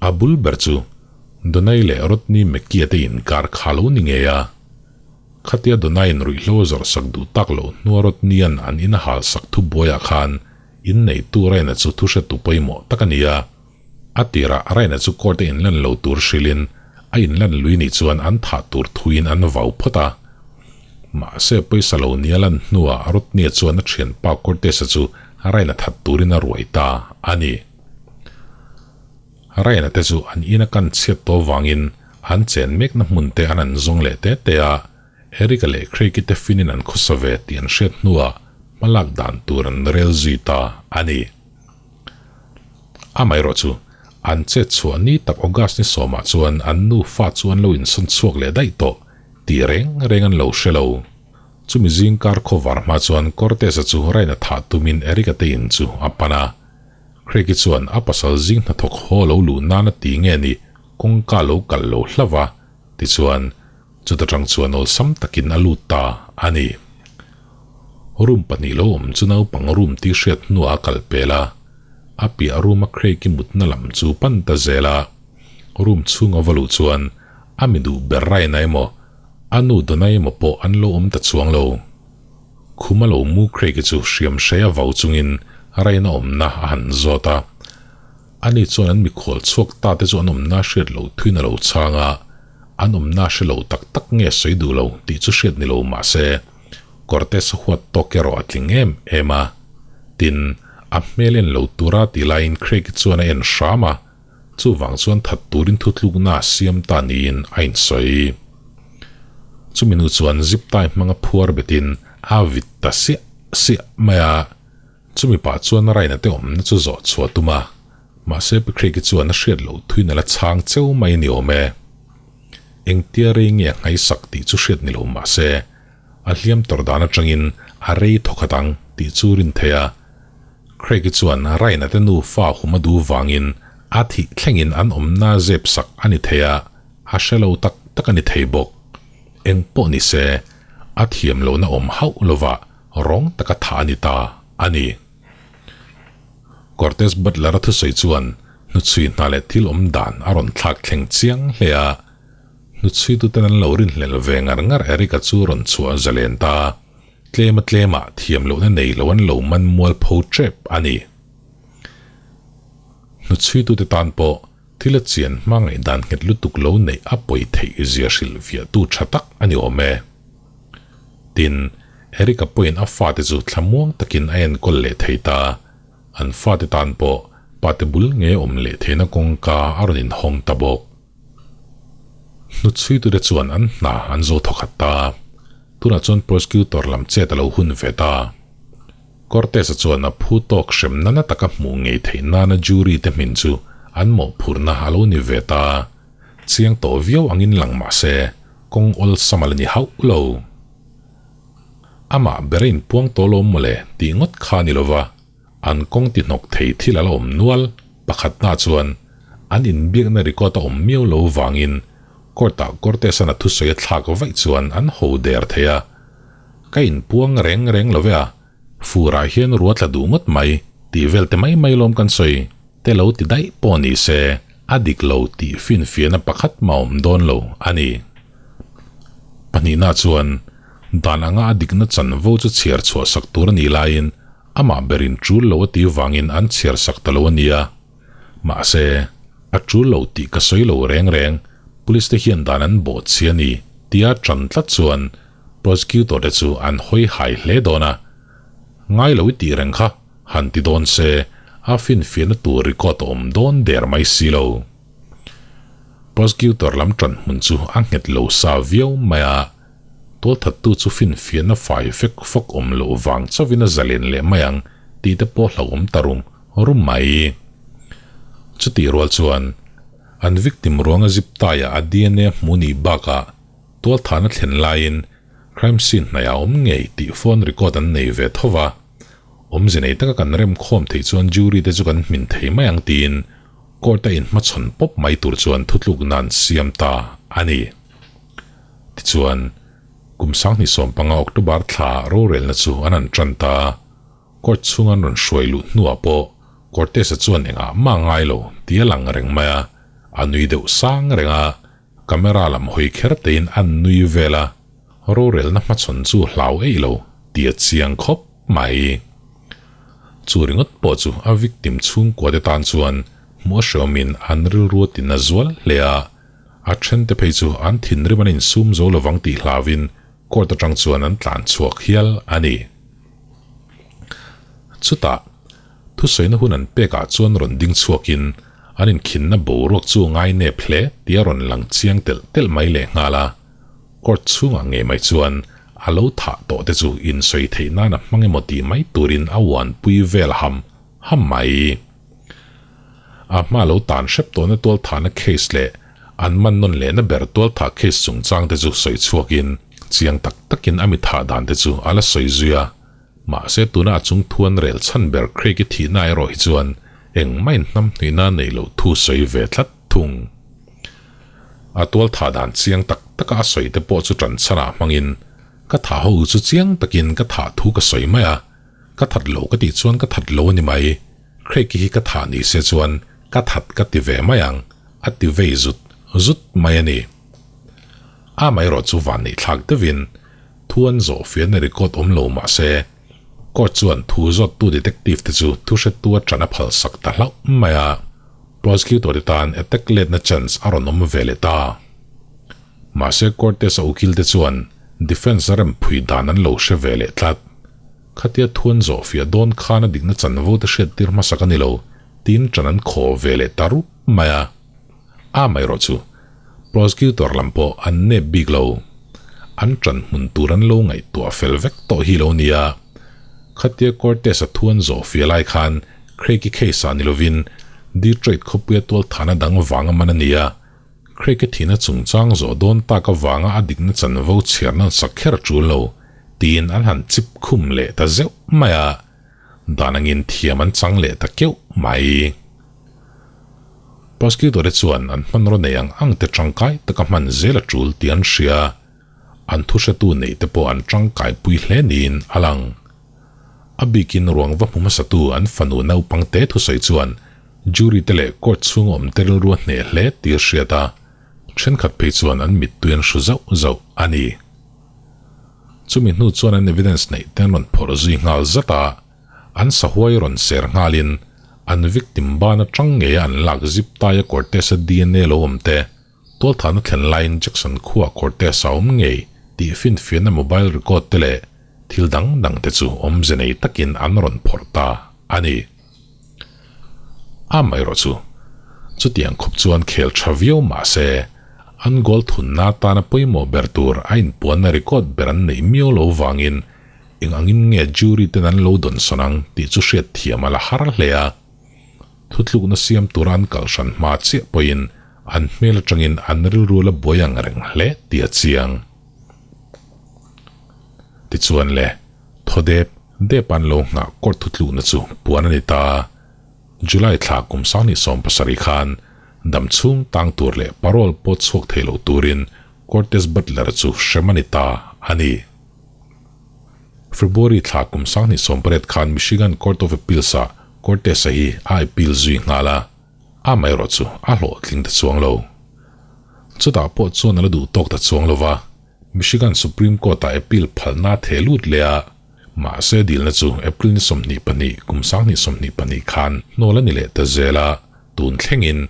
A bul ber chu Donai leh Rodney McKee-a te inkar kha lo ni ngei a. Khatia Donai'n ruihhlo a zawrh sak duh tak loh hnua Rodney-a'n an in a hal sak thu buaiah khan inneitu Raina chu thu hretu pawimawh tak a ni a. A tirah Raina chu court-a inlan lo tur hrilhin a inlan lui nih chuan an thah tur thuin an vau phawt a. Mahse pawisa lo nia lan hnuah Rodney-a chuan a thianpa Cortez-a chu Raina that turin a ruai ta a ni. Raina te chu an ina kan chhiat tawh vangin an chen mekna hmun te an an zawng leh te te a, Eric-a leh Craig-i te finin an khawsa ve tih an hriat hnuah hmalak dan tur an rel zui ta a ni. Amaherawh chu, an chet chhuah ni tak August ni sawmah chuan an nufa chu an lo insawn chhuak leh daih tawh tih reng reng an lo hre lo. Chumi zingkar khawvar hma chuan Cortez-a chu Raina thah tumin Eric-a te in chu a pan a. Craig-i chuan a pasal zing hnathawk haw lo luh nan a ti nge ni kawngka lo kal lo hlauh a, tichuan chuta tang chuan awlsam takin a lut ta a ni. Room pahnih lo awm chu naupang room tih hriat hnuah a kal pel a, a piah room a Craig-i mutna lam chu pan ta zel a. Room chhung a va luh chuan a mi duh ber Raina emaw a nu Donna emaw pawh an lo awm ta chuang lo. Khum a lo mu Craig-i chu hriam hreia vau chungin Raina awmna a han zawt a. Ani chuan an mikhual chhuak ta te chu an awmna hriat loh thuin a lo chhang a, an awmna hre lo tak tak nge sawi duh lo tih chu hriat ni lo mah se Cortez a huat tawk erawh a tling em em a. Tin, a hmel en lo tura tih laiin Craig-i chuan a en hram a, chuvang chuan that turin thutlukna a siam ta niin a insawi. Chumi nu chuan zip tie hmanga phuar betin a vit ta siah siah mai a, chumi pah chuan Raina te awmna chu zawh chhuah tum a, mahse Pi Craig-i chuan a hriat loh thuin a la chhang cheu mai a ni awm e. Engtia rei nge a nghaisak tih chu hriat ni lo mahse a hliam tawrh dan atangin a rei thawkhat ang tih chu rin theih a, Craig-i chuan Raina te nufa hum a duh vangin a thih thlengin an awmna zep sak a ni thei a, A hre lo tak tak a ni thei bawk. Eng pawh ni se, a thiam lohna awm hauh lovah rawng taka thah a ni ta a ni. Cortez Butler-a thusawi chuan Hnuchhui hna leh thil awm dan a rawn thlak thleng chiang hle a. Hnuchhuituten an lo rinhlelh ve ngar ngar Eric-a chu rawn chhuah zalen ta. Tlema tlemah thiam lohna nei lo an lo man mual pho tep a ni. Hnuchhuitute tan pawh thil a chian hma ngaihdan nghet lutuk lo neih a pawi theih zia hrilh viahtu tha tak a ni awm e. Tin, Eric-a pawhin a fate chu thlamuang takin a enkawl leh thei ta. An fate tan pawh pate bul nge awm leh theihna kawngka a rawn inhawng ta bawk. Hnuchhuitute chuan an hna an zo thawkhat ta. Tunah chuan prosecutor lam chet a lo hun ve ta. Cortez-a chuan a phu tawk hrem nana taka hmuh ngei theih nana jury te hmin chu an mawhphurhna a lo ni ve ta. Chiang tawh viau angin lang mah se, kawng awlsam a la ni hauh lo. Amah ber a inpuang tawh lawm mawle tih ngawt kha a ni lova, an kawng ti hnawk thei thil a la awm nual. Pakhatna chuan an inbiakna record a awm miau lo vangin court-ah Cortez-an a thusawi a thlak vaih chuan an ho der thei a. Ka inpuang reng reng lo ve a, furah hian rua tla duh ngawt mai tih vel te mai mai lawm kan sawi te lo ti daih pawh ni se a dik lo tih finfiahna pakhat mah awm dawn lo a ni. Pahnihna chuan dan anga a dikna chanvo chu chhiar chhuah sak tur a nih laiin amah berin tul lo a tih vangin an chhiar sak ta lo a nia. Mahse, a tul lo tih ka sawi lo reng reng, police te hian dan an bawh chi a ni tia tan tlat chuan prosecutor te chu an hawi hai hle dawn a. Ngai lo i tih reng kha han ti dawn se, a finfiahna tur record a awm dawn der mai si lo. Prosecutor lam tan hmun chu a nghet lo sa viau mai a. Tualthattu chu finfiahna fai vek fawk awm loh vang chauhin a zalen leh mai ang tih te pawh hlauhawm ta rum rum mai. Chutih rual chuan an victim ruanga zip taiah a DNA hmu nih bakah tualthahna thlen laiin crime scene hnaihah awm ngei tih phone record an nei ve tho va. Awmze nei taka kan remkhawm theih chuan jury te chu kan hmin thei mai ang tiin court a inhmachhawn pawp mai tur chuan thutlukna an siam ta a ni. Tichuan, kum 2015 October thla rorelna chu an han tan ta. Court chhung an rawn hruai luh hnuah pawh Cortez-a chuan engah mah ngai lo tih a lang reng mai a, a nui deuh sang reng a, camera lam hawi kher tein an nui vel a, rorelna hmachhawn chu hlau eih lo tih a chiang khawp mai. Chu ringawt pawh chu a victim chhungkua te tan chuan hmuh a hreawmin an rilru a tina zual hle a, A thente phei chu an thinrim an insum zo lovang tih hlauin court atang chuan an tlan chhuak hial a ni. Chutah, thusawiina hun an pekah chuan rawn ding chhuakin an inkhinna boruak chu ngai nep hle tih a rawn lang chiang telh telh mai lehnghal a. Court chhungah ngei mai chuan a lo thah tawh te chu insawi theih nan a hmang emaw tih mai turin a uanpui vel ham ham mai. A hma lo tan hrep tawhna tualthahna case leh an man nawn lehna ber tualthah case chungchang te chu sawi chhuakin chiang tak takin a mi thah dan te chu a la sawi zui a. Mahse tuna a chung thuan rel chhan ber Craig-i thihna erawh hi chuan engmah inhnam hnuihna a neih loh thu sawi ve tlat thung. A tualthah dan chiang tak taka a sawi te pawh chu tan chhanah hmangin ka thah ho chu chiang takin ka thah thu ka sawi mai a, Ka that lo ka tih chuan ka that lo a ni mai. Craig hi ka thah ni se chuan ka that ka ti ve mai ang, a ti vei zut zut mai a ni. Amaherawh chu van neih thlak deuhin thu an zawh fiahna record awm lo mah se, court chuan thu zawttu detective te chu thu hretu a ṭan a phalsak ta hlauh mai a, prosecutor te tan attack letna chance a rawn awm ve leh ta. Mahse Cortez-a ukil te chuan defence a remphui dan an lo hre ve leh tlat. Khatia thuan zawh fiah dawn khan a dikna chanvo te hriat tir hmasak a ni lo, tiin ṭan an khaw ve leh ta rup mai a. Amaherawh chu, prosecutor lam pawh an nep bik lo. An ṭan hmun tur an lo ngaihtuah fel vek tawh hi lo nia. Khatia Cortez-a thuan zawh fiah lai khan Craig-i case-ah ni lovin Detroit khawpuia tualthahna dang vanga man a ni a. Craig-a thihna chungchang zawh dawn tak avanga a dikna chanvo chhiar nawn sak kher a tul lo, tiin an han chip khum leh ta zeuh mai a, dan angin thiam an chang leh ta keuh mai. Prosecutor te chuan an hmanraw nei ang ang te tangkai taka hman zel a tul tih an hria, an thuhretu neih te pawh an tangkai pui hle niin a lang. A bikin ruang va hmu hmasatu an fanu naupangte thusawi chuan. Jury te leh court chhung awm te rilru a hneh hle tih a hriat a, thenkhat phei chuan an mittui an hru zauh zauh a ni. Chumi hnu chuan an evidence neih te an rawn phawrh zui nghal zat a, an sahuai rawn ser nghalin an victim ban atang ngeia an lak zip taia Cortez-a dna lo awm te, Tualthahna thlen laiin Jackson khuaa Cortez a awm ngei tih finfiahna mobile record te leh thil dang dang te chu awmze nei takin an rawn phawrh ta a ni. Amaherawh chu, chutiang khawp chuan khel tha viau mah se, an goal thunna atana pawimawh ber tur a inpuanna record ber an neih miau lo vangin eng angin nge jury ten an lo dawnsawn ang tih chu hriatthiam a la har hle a. Thutlukna siam tura an kal hran hma chiah pawhin an hmel atangin an rilru la buai ang reng hle tih a chiang. Tichuan le, thaw dep dep an lo nghah court thutlukna chu puan a ni ta. July thla kum 2070 khan dam chhung tang tur leh parole pawt chhuak thei lo turin Cortez Butler chu hrem a ni ta a ni. February thla kum 2018 khan Michigan Court of Appeals-ah Cortez-a hi a appeal zui nghal a, amaherawh chu a hlawhtling ta chuang lo. Chutah pawh chuan a la duh tawk ta chuang lo va, Michigan Supreme Court-ah appeal phalna a theh lut leh a, mahse dilna chu April ni 22 kum 2022 khan hnawl a ni leh ta zel a, tun thlengin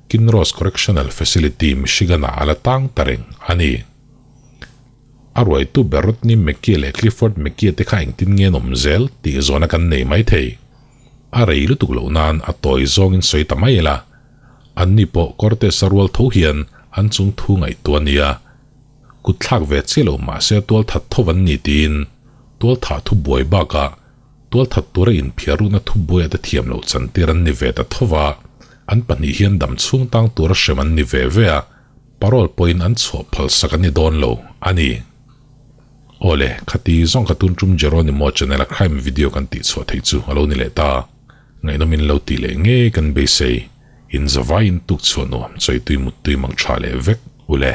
Kinross Correctional Facility, Michigan-ah a la tang ta reng a ni. A ruaitu ber Rodney McKee leh Clifford McKee te kha engtin nge an awm zel tih zawhna kan nei mai thei. A rei lutuk loh nan a tawi zawngin sawi ta mai ila, anni pawh Cortez-a rual tho hian an chung thu ngaihtuah a nia. Kut thlak ve chiah lo mahse tualthat tho an ni tiin tualthah thu buai bakah tualthat tura inphiarrukna thu buaia te thiam loh chantir an ni ve ta tho va, an pahnih hian dam chhung tang tura hrem an ni ve ve a. Parole pawhin an chhuah phal sak an ni dawn lo a ni. Awle, khati zawng ka tun tum Jeronimo channel a crime video kan tih chhuah theih chu a lo ni leh ta. Ngaihnawm in lo tih leh ngei kan beisei. In zavai in tuk chhuah nuam chawi tui mut tui mang tha leh vek ule.